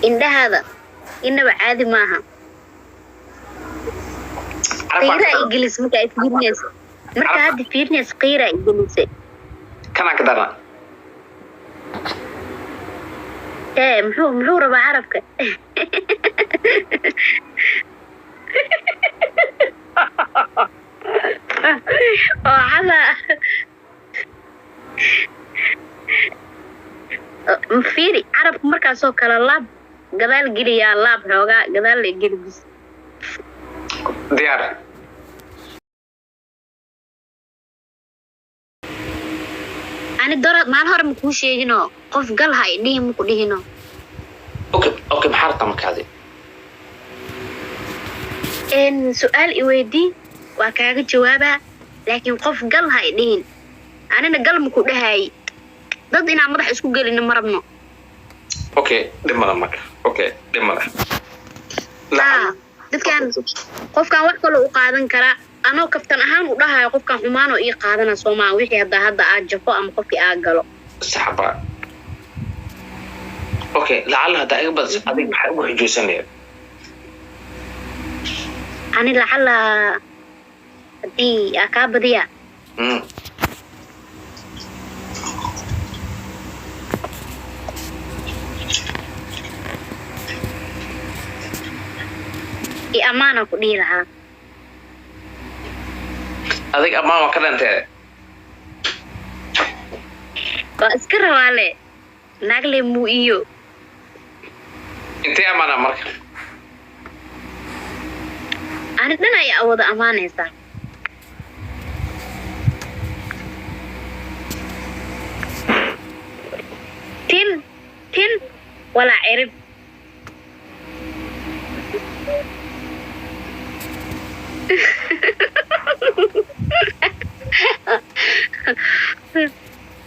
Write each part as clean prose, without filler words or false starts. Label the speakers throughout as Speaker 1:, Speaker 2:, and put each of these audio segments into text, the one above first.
Speaker 1: Indhahaada inaba caadi maaha. Qiiraa igelis markaa fiirinaysa, markaa hadda fiirinaysa qiiraa igelisay.
Speaker 2: Kanaan ka darna.
Speaker 1: Ee, muxuu rabaa carabka? Oo cada fiiri carabka markaasoo kale laab gadaal geliyaa, laab xoogaa gadaal la geli bis.
Speaker 2: Diyaar.
Speaker 1: Ani dora maalin hore makuu sheeginoo qof gal ha idhihin, maku dhihino?
Speaker 2: Okay, maxaa rabtaa markaadi?
Speaker 1: Su-aal iweydii, waa kaaga jawaabaa, laakiin qof gal ha idhihin, anina gal maku dhahayi. Dad inaan madax isku gelino ma rabno.
Speaker 2: Okay, dhib male marka. Okay, dhib male.
Speaker 1: Haa, dadkan qofkan wax kaloo u qaadan karaa, anoo kaftan ahaan u dhahayo qofkan xumaanoo ii qaadana soomaa, wixii hadda aad jafo ama qofkii aad galo.
Speaker 2: Saxba. Okay, lacala haddaa iga badis, adig maxaa ugu xijoosanaya?
Speaker 1: Ani lacala haddii aa kaa badiya. I ammaanaan ku dhihi lahaa.
Speaker 2: Adig ammaan waa ka dhantee.
Speaker 1: Waa iska rabaale naagle muu iyo.
Speaker 2: Intee ammaanaa marka?
Speaker 1: Ani dhan ayaa wada ammaanaysaa. Tin tin walaa cirib.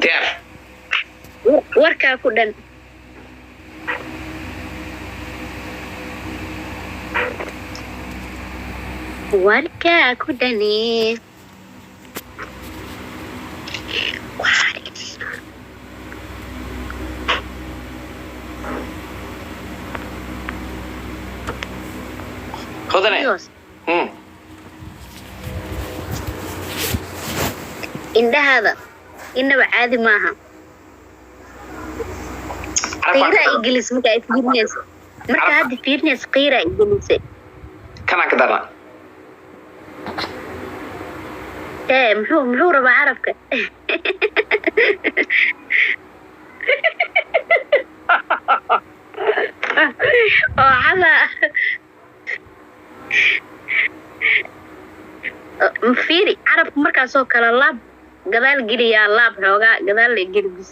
Speaker 2: Diyaar.
Speaker 1: Warkaa ku dhan. Warkaa ku dhani.
Speaker 2: Hodane.
Speaker 1: Dios. Indhahaada inaba caadi maaha. Qiiraa igelis markaa fiirinaysa, markaa hadda fiirinaysa qiiraa igelisay.
Speaker 2: Kanaan ka darna.
Speaker 1: Ee, muxuu rabaa carabka? Oo cada fiiri carabka markaasoo kale laab gadaal geliyaa, laab xoogaa gadaal la geli bis.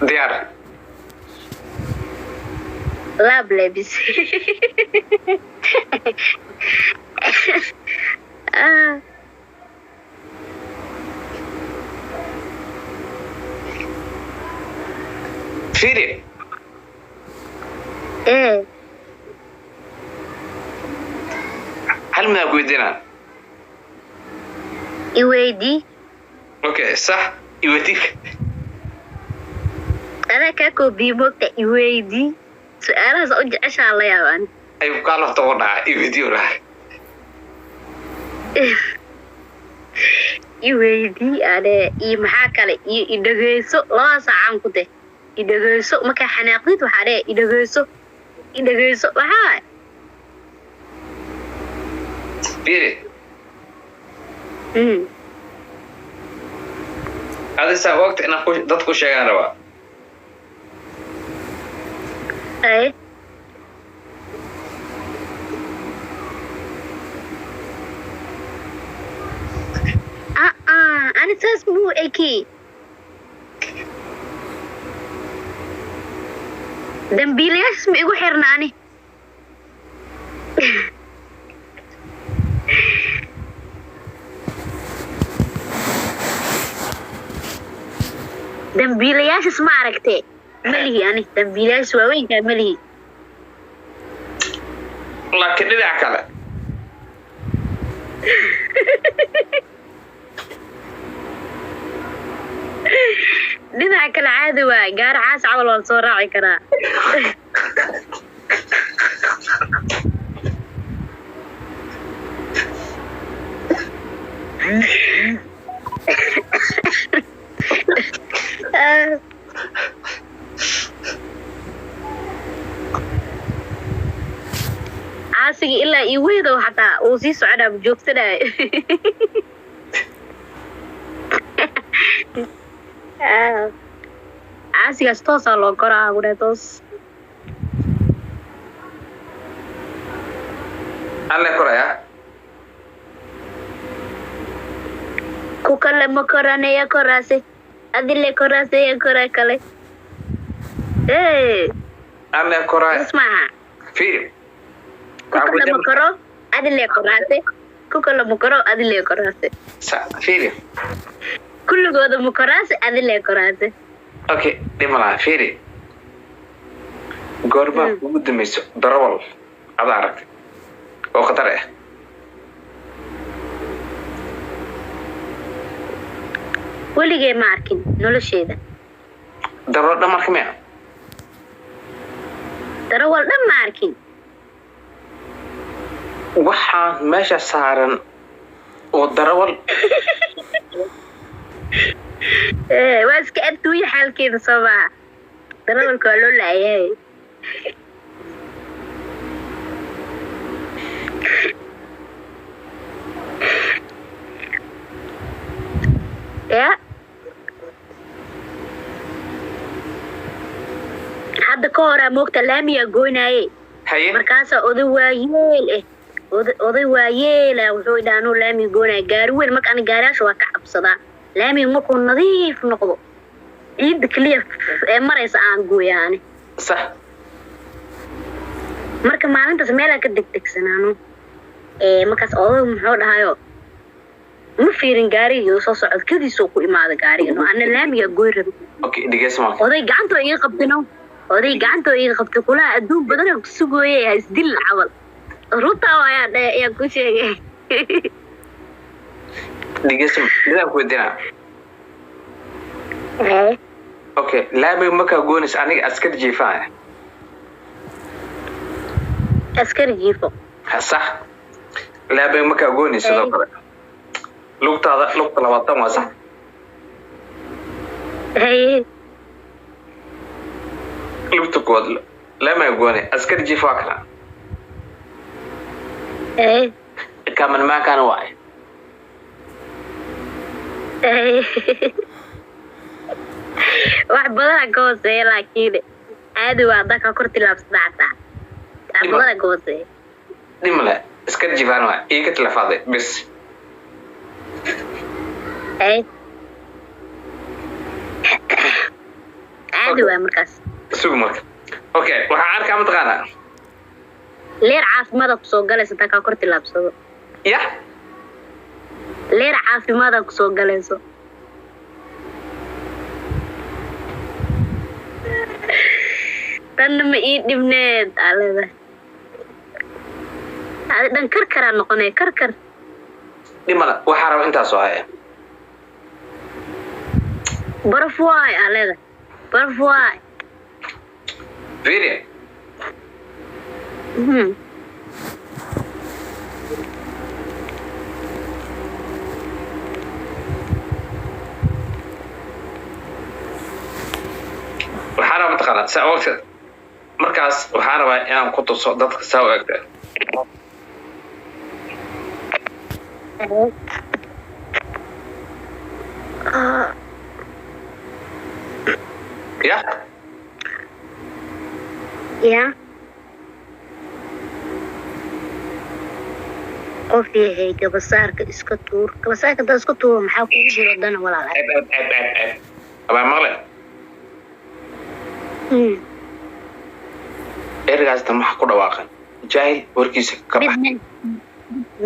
Speaker 2: Diyaar.
Speaker 1: Laab le bis. Ah.
Speaker 2: Fiiri.
Speaker 1: Ee.
Speaker 2: Hal midaan ku weydiinaa.
Speaker 1: Iweydii.
Speaker 2: Okay, sax, iweydii.
Speaker 1: Adaa kaa koobiye moogta. Iweydii, su-aalahaas u jeceshaa la yaabaan.
Speaker 2: Ay kaa lafta ugu dhaca, iweydii u dhahay.
Speaker 1: Iweydii ade iyo maxaa kale iyo idhageyso, labada saacaan ku deh. Idhageyso markaa xanaaqdid, waxaa dheh idhageyso, idhageyso, maxaa?
Speaker 2: Fiiri. Adi saa ogta inaan ku dad ku sheegaan rabaa.
Speaker 1: Ay. Ah ah, ani saas muu eki. Dambiilayaashas ma igu xirna ani. Dambiilayaashas ma aragtee? Ma lihi ani dambiilayaashas waaweynkaa ma lihi.
Speaker 2: Laakiin dhinaca kale.
Speaker 1: Dhinaca kale caadi waay, gaari caas camal waan soo raaci karaa. Caasiga ilaa iyo weydow xataa uu sii soconaa, ma joogsanaayo. Caasigaas toosaa loo koraa gudhe toos.
Speaker 2: Alle koraya.
Speaker 1: Ku kale ma koranaya, koraase adile koraasaya, kora kale. Ee.
Speaker 2: Alle koraya.
Speaker 1: Is maaha.
Speaker 2: Fiiri.
Speaker 1: Ku kale ma koro, adile koraase, ku kale ma koro, adile koraase.
Speaker 2: Fiiri.
Speaker 1: Kulligooda ma koraase, adile koraase.
Speaker 2: Okay, dhib ma laha. Fiiri, goormaa kugu dambayso darawal ada aragtay oo khatar ah?
Speaker 1: Weligee ma arkin nolosheeda.
Speaker 2: Darawal dhan marka miya?
Speaker 1: Darawal dhan ma arkin.
Speaker 2: Waxaan meesha saaran oo darawal.
Speaker 1: Waa iska adduunya xaalkeeda, soo maaha? Darawalka waa loo laayahay. Ya hadda ka horaa moogta laamiyaa goynaaye.
Speaker 2: Haye.
Speaker 1: Markaasaa oday waayeel eh, oday waayeela wuxuu idhaa, anuu laamiga goynaya gaari weyn. Marka ani gaariyaasha waa ka cabsadaa. Laamiga markuu nadiif noqdo, ciidda keliya ee maraysa aan gooya ani.
Speaker 2: Sax.
Speaker 1: Marka maalintaas meelaa ka degdegsanaano ee markaas odaygu muxuu dhahayo, ma fiirin gaarigii soo socod, kadiisoo ku imaada gaariga no, ana laamigaa goy rabi.
Speaker 2: Okay, dhegeyso marka.
Speaker 1: Oday gacantoo iga qabtino, oday gacantoo iga qabtay, kulaha adduun badan ku sugooyay, ha isdil camal. Runtaa waayaa dhe ayaan ku sheegay.
Speaker 2: Dhegeyso, midaan ku weydiinaa. Okay, laamiga markaa goynaysa, aniga askari jiifaan.
Speaker 1: Askari jiifo.
Speaker 2: Sax. Laamiga markaa goynaysa, sidoo kale lugtaada lugta 20 waa sax.
Speaker 1: Haye.
Speaker 2: Lugta koowaad laamiga goynay, askari jiif waa kana.
Speaker 1: Haye.
Speaker 2: Kamanmaankaana waay.
Speaker 1: Haye, wax badanaa ka hooseeya, laakiin caadi waa haddaa ka kor tilaabsada xataa wax badanaa ka hooseeya.
Speaker 2: Dhimale, askari jiifaan waay, iiga tilafaaday bis.
Speaker 1: Haye, caadi waa markaas.
Speaker 2: Sug marka. Okay, waxaan arkaa, mataqaanaa?
Speaker 1: Leer caafimaada kusoo galaysa hadaa kaa kor tilaabsado.
Speaker 2: Ya.
Speaker 1: Leer caafimaada kusoo galayso. Tanna ma ii dhibneed aa leedahay. Adi dhan karkaraa noqonaya, karkar.
Speaker 2: Dhimale, waxaa raba intaas oo haya.
Speaker 1: Baraf waay aa leedahay, baraf waay.
Speaker 2: Fiiri. Waxaa raba, mataqaanaa, saa ogta markaas waxaa rabaa inaan ku tuso dadka saa u egta. Ya.
Speaker 1: Ya qof yahay, gabasaarka iska tuur. Gabasaarka haddaad iska tuuro, maxaa kugu jiro dana, walaal?
Speaker 2: Ceeb, ceeb, ceeb, ceeb, ceeb. Abaa maqle. Ergaasna maxa ku dhawaaqan jaahil warkiisa ka bax.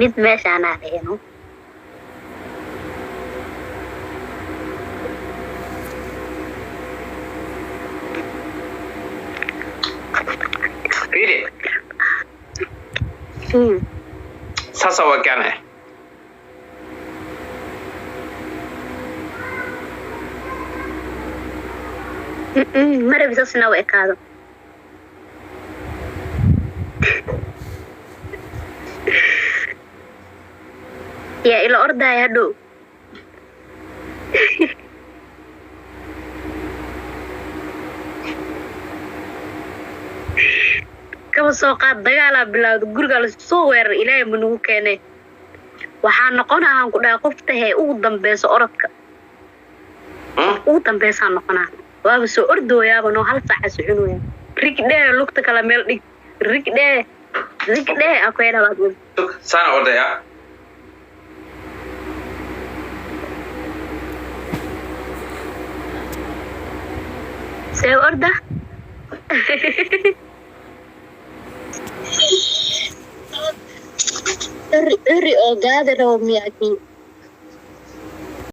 Speaker 1: Mid meesha anaa dheheno.
Speaker 2: Fiiri. Saasaa waa gacanaya.
Speaker 1: Ma rabi saas inaa u ekaado. Yaa ila ordaya hadhow? Kaba soo qaad, dagaalaa bilowda, gurigaa lasoo weerar, Ilaahay ma nagu keenay. Waxaa noqonahaan ku dhaha qofta hee ugu dambeyso orodka. Ugu dambeysaa noqonaa, waaba soo ordooyaaba noo hal saaca soconooya. Rig dhee, lugta kale meel dhig, rig dhee, rig dhee aan ku hedhabaad.
Speaker 2: Saana ordaya.
Speaker 1: See orda? Eri eri oo gaadi rabo miyaakii?